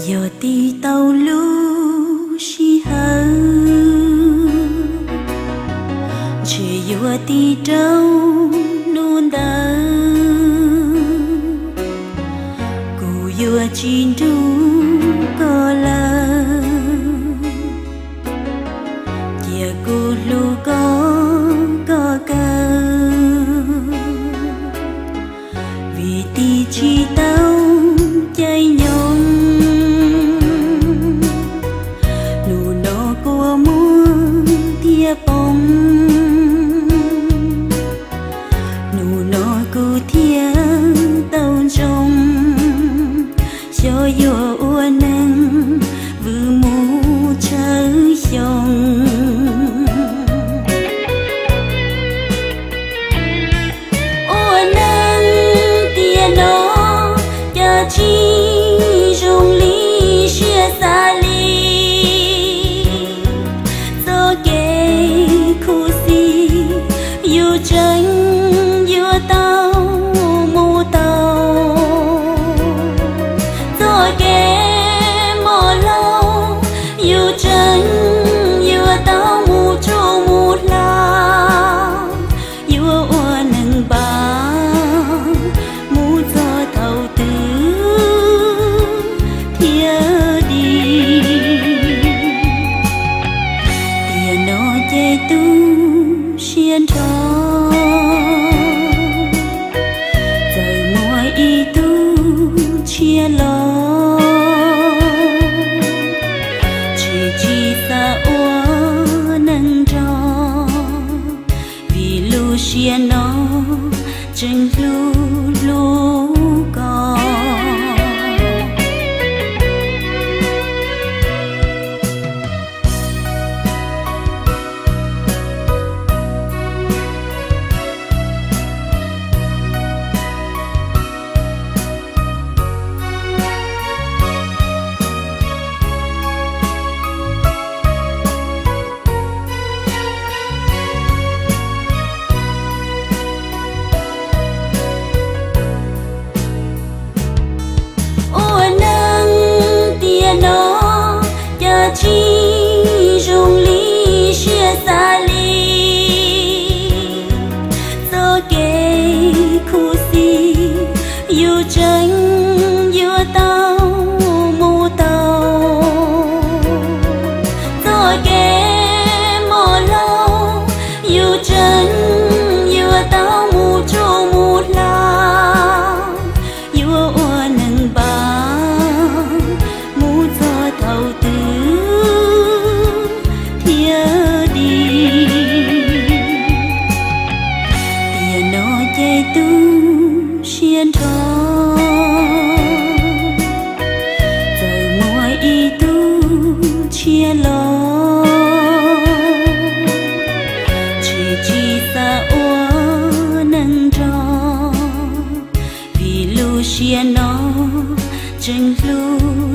Yog tig tau lub sij hawm, ntshe yuav tig rau hnub ntawd, kuv yuav tsis nrug koj lawm. Cia kuv hlub koj, koj kawg, vim tig tsis tau caij nyoog. Hnub no kua muag thiaj poob, hnub no kuv thiaj tau ntsoov, xyov yuav ua neeg vwm mus tsawg xyoo. Ua neeg tiam no cas tsis zoo li siab xav li. Txoj kev khuv xim yus tseem yuav tau mus tau. Txoj kev mob laug yus tseem yuav tau mus tsuj mus hla. Yuav ua neeg npam mus txog thaum twg thiaj dim? Tiam no ces tu siab nrho, txawm muaj ib tug tshiab los, tsis tsis xav ua neeg nrog, vim lub siab no tseem hlub hlub koj. Ua neeg tiam no cas tsis zoo li siab xav li. Txoj kev khuv xim yus tseem yuav tau mus tau. Txoj kev mob laug yus tseem yuav tau mus tsuj mus hla. Yuav ua neeg npam mus txog thaum twg thiaj dim? Tiam no ces tu siab nrho, txawm muaj ib tug tshiab los, tsis tsis xav ua neeg nrog, vim lub siab no tseem hlub